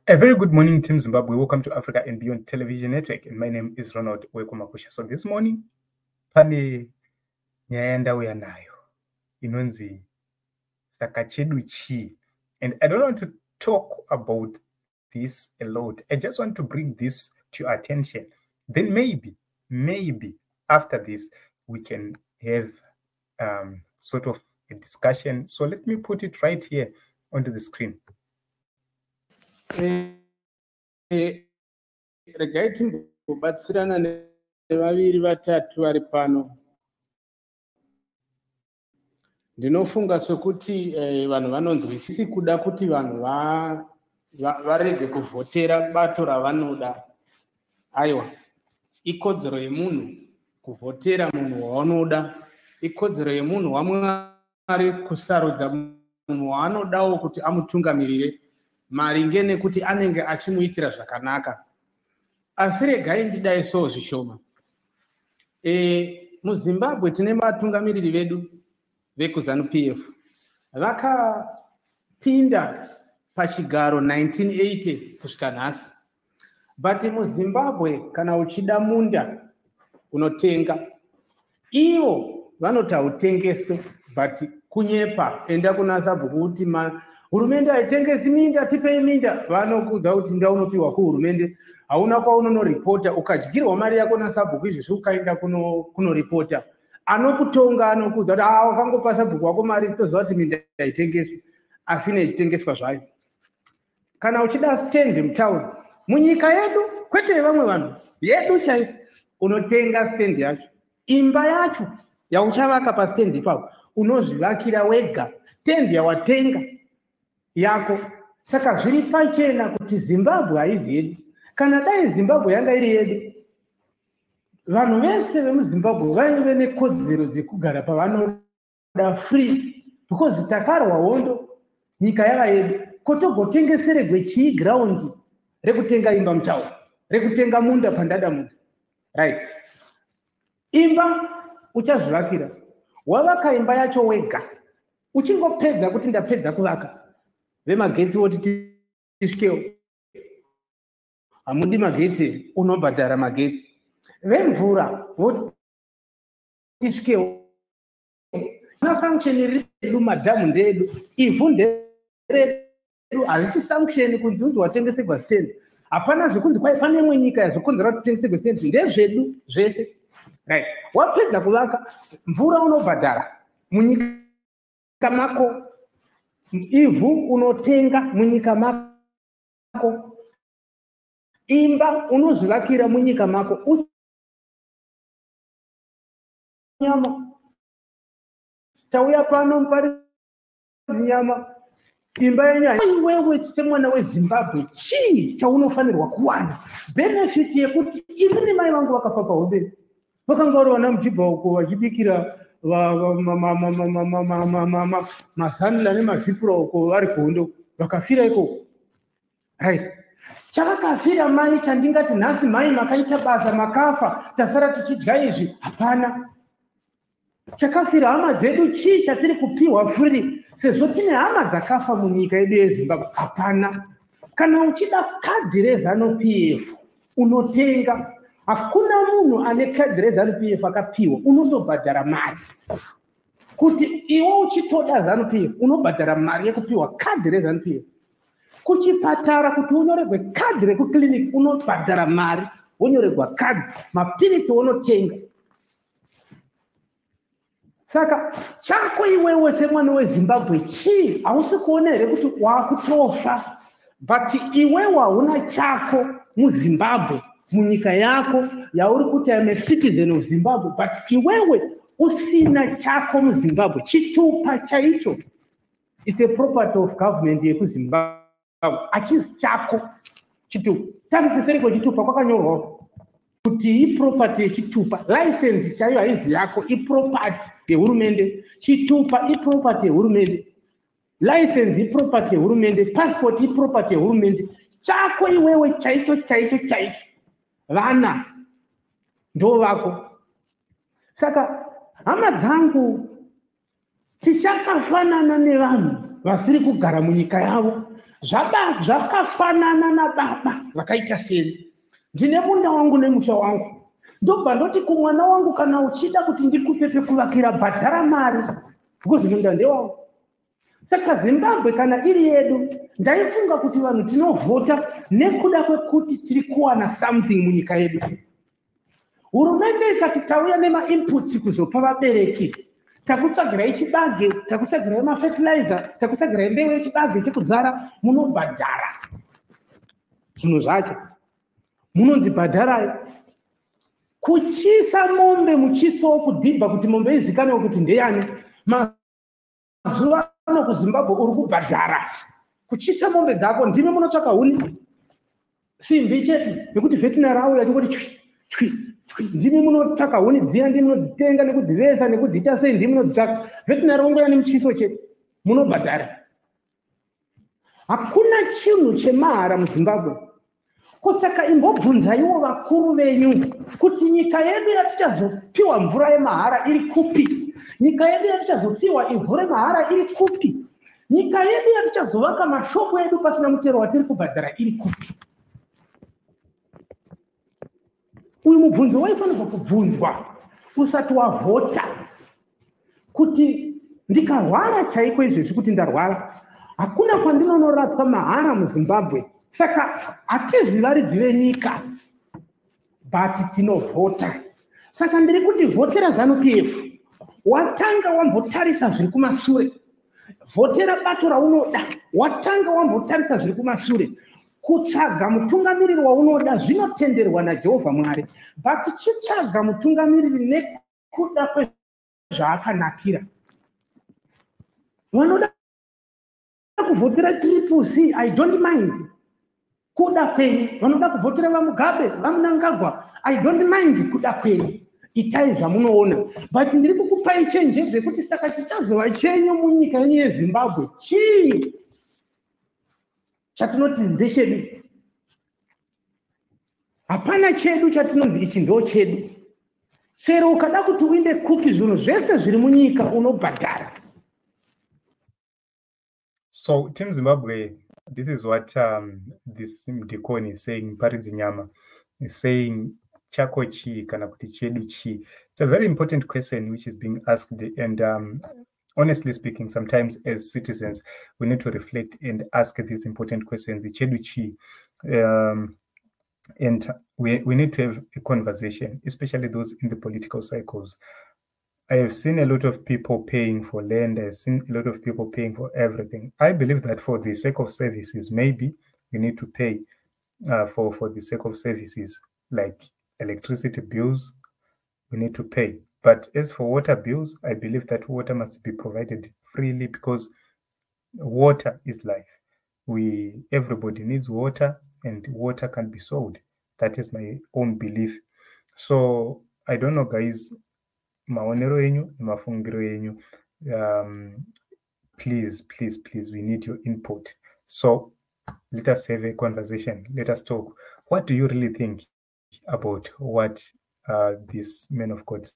A very good morning, Team Zimbabwe. Welcome to Africa and Beyond Television Network. And my name is Ronald Wekumakusha. So this morning, pane nyaya yandauya nayo inonzi saka chedu chii. And I don't want to talk about this a lot. I just want to bring this to your attention. Then maybe after this, we can have sort of a discussion. So let me put it right here onto the screen. Regai timbobatsirana nevaviri vatatu vari pano. Ndinofunga sokuti vanhu vanonzwisisi kuda kuti vanhu varege kuvhotera bato ravanoda. Aiwa, ikodzero yemunhu kuvhotera munhu waunoda, ikodzero yemunhu waMwari kusarudza munhu waanodawo kuti amutungamirire maringe nekuti anenge achimuitira zvakanaka. Asi regai ndidai so zvishoma. MuZimbabwe tine vatungamiriri vedu vekuZANU PF vakapinda pachigaro 1980 kusvika nhasi. But muZimbabwe kana uchida munda unotenga. Ivo vanoti hautengeswe, but kunyepa. Enda kuna sabhuku kuti hurumende haitengesi minda, tipei minda. Vanokuudza kuti ndaunopiwa kuhurumende, hauna kwaunonoripota. Ukadyirwa mari yako nasabhuku izvezvi, ukaenda kunoripota, anokutonga anokuudza kuti a wakangopa sabhuku wako mari, sitoziva kuti minda haitengeswi, asi neichitengeswa zvayo. Kana uchida stand mutauni munyika yedu, kwete yevamwe vanhu, yedu chaiyo, unotenga stand yacho. Imba yacho yauchavaka pastand ipapo unozvivakira wega, stand yawatenga yako. Saka zviri pachena kuti Zimbabwe haizi yedu. Kana dai Zimbabwe yanga iri yedu, vanhu vese vemuZimbabwe vaive nekodzero dzekugara pavanoda free, because takarwa hondo, nyika yava yedu. Kotogotengeseregwe chii ground rekutenga imba mutauni, rekutenga munda pandada munda? Right, imba uchazvivakira. Wavaka imba yacho wega, uchingopedza kuti ndapedza kuvaka, vemagetsi voti tisvikewo. Hamudi magetsi, unobhadhara magetsi. Vemvura voti tisvikewo. Na sanction redu, madhamu ndeedu, ivhu nderedu. Hazvisi sanction kunzi unzi watengeserwa stand. Hapana zvekunzi kwai pane imwe nyika yazokonzera kuti tengeserwe stand. Ndezvedu zvese. Right, wapedza kuvaka, mvura unobhadhara munyika mako, ivhu unotenga munyika mako, imba unozvivakira munyika mako. Nyama tauya pano muparidzi nyama imba yenyu. Iwewe semwana weZimbabwe, chii chaunofanirwa kuwana, benefit yekuti inini mai vangu vakafa pahondo, vakanga vari vana mujibha uko vachibikira maZANLA nemaZIPRA uko vari kuhondo, vakafira ikoko. Right, chavakafira mai chandingati nhasi mai makaita basa, makafa tasara tichidya izvi, hapana. Chakafira hama dzedu chii chatiri kupiwa free sezvo tine hama dzakafa munyika yedu yeZimbabwe? Hapana. Kana uchida kadhi reZANU PF unotenga. Hakuna munhu ane kadhi reZANU PF akapiwa, unotobhadhara mari. Kuti iwe uchitoda ZANU PF, unobhadhara mari yekupiwa kadhi reZANU PF. Kuchipatara, kuti unyoregwe kadhi rekuclinic, unobhadhara mari wonyoregwa kadhi. Mapiritsi unotenga. Saka chako iwewe semwana weZimbabwe chii? Hausi kuona here kuti wakutofa, but iwewe hauna chako muZimbabwe, munyika yako yauri kuti am a citizen of Zimbabwe, but iwewe usina chako muZimbabwe? Chitupa chaicho, it's a property of government yekuZimbabwe, hachisi chako chitupa. Tarisiseri kwechitupa kwakanyorwa kuti iproperty yechitupa. License chaiyo haizi yako, iproperty yehurumende. Chitupa iproperty yehurumende, license iproperty yehurumende, passport iproperty yehurumende. Chako iwewe chaicho chaicho chaicho, vana ndo vako. Saka hama dzangu, tichakafanana nevanhu. Vasiri kugara munyika yavo. Zvakafanana nababa vakaita seni. Ndine munda wangu nemusha wangu, ndobva ndoti kumwana wangu, "Kana uchida kuti ndikupe pekuvakira, bhadhara mari," because munda ndewangu. Saka Zimbabwe kana iri yedu, ndaifunga kuti vanhu tinovhota nekuda kwekuti tiri kuwana something munyika yedu. Hurumende ikati tauya nemainputs kuzopa vabereki, takutsvagirai chibage, takutsvagirai mafertilizer, takutsvagirai mbeu yechibage chekudzara, munobhadhara zvinhu zvacho. Munonzi bhadharai. Kuchisa mombe, muchisowo kudhibha kuti mombe izikanwe kuti ndeyani. Mazuva ano kuZimbabwe uri kubhadhara kuchisa mombe dzako. Ndimi munotsvaka huni, simbi chete, nekuti veterinary auya achingoti chwi chwi chwi. Ndimi munotsvaka huni dziya, ndimi munodzitenga nekudzivesa nekudziita sei, ndimi munodzitsvaka. Veterinary ongoya nemuchiso chete, munobhadhara. Hakuna chinhu chemahara muZimbabwe. Kusaka imbobvunzaiwo vakuru venyu kuti nyika yedu yatichazopiwa mvura yemahara iri kupi? Nyika yedu yatichazopiwa ivhu remahara iri kupi? Nyika yedu yatichazovaka mashoko edu pasina mutero watiri kubhadhara iri kupi? Uyu mubvunzo waifanirwa kubvunzwa usati wavhota, kuti ndikarwara chaiko izvezvi, kuti ndarwara, hakuna kwandinonorapwa mahara muZimbabwe. Saka hatizi varidzi venyika, but tinovhota. Saka ndiri kuti vhotera ZANU PF watanga wambotarisa zviri kumasure. Vhotera bato raunoda watanga wambotarisa zviri kumasure. Kutsvaga mutungamiriri waunoda zvinotenderwa naJehovha Mwari, but chitsvaga mutungamiriri nekuda kwezvaakanakira. Vanoda kuvhotera Triple C, I don't mind, kuda kwenyu. Vanoda kuvhotera VaMugabe, VaMnangagwa, I don't mind, kuda kwenyu, itai zvamunoona. But ndiri kukupai chenjedzo yekuti saka chichazova chenyu munyika yenyu yeZimbabwe chii chatinoti ndechedu? Hapana chedu chatinonzi ichi ndo chedu. Chero ukada kuti uinde kupi, zvinhu zvese zviri munyika unobhadhara. So, Team Zimbabwe, this is what this deacon is saying, Paridzinyama is saying, chako chii kana kuti chedu chii? It's a very important question which is being asked. And honestly speaking, sometimes as citizens, we need to reflect and ask these important questions. Chedu chii? And we need to have a conversation, especially those in the political cycles. I have seen a lot of people paying for land. I've seen a lot of people paying for everything. I believe that for the sake of services, maybe we need to pay for the sake of services like electricity bills, we need to pay. But as for water bills, I believe that water must be provided freely because water is life. We everybody needs water, and water can be sold. That is my own belief. So I don't know, guys, maonero enyu nemafungiro enyu. Please, please, please, we need your input. So let us have a conversation. Let us talk. What do you really think about what this man of God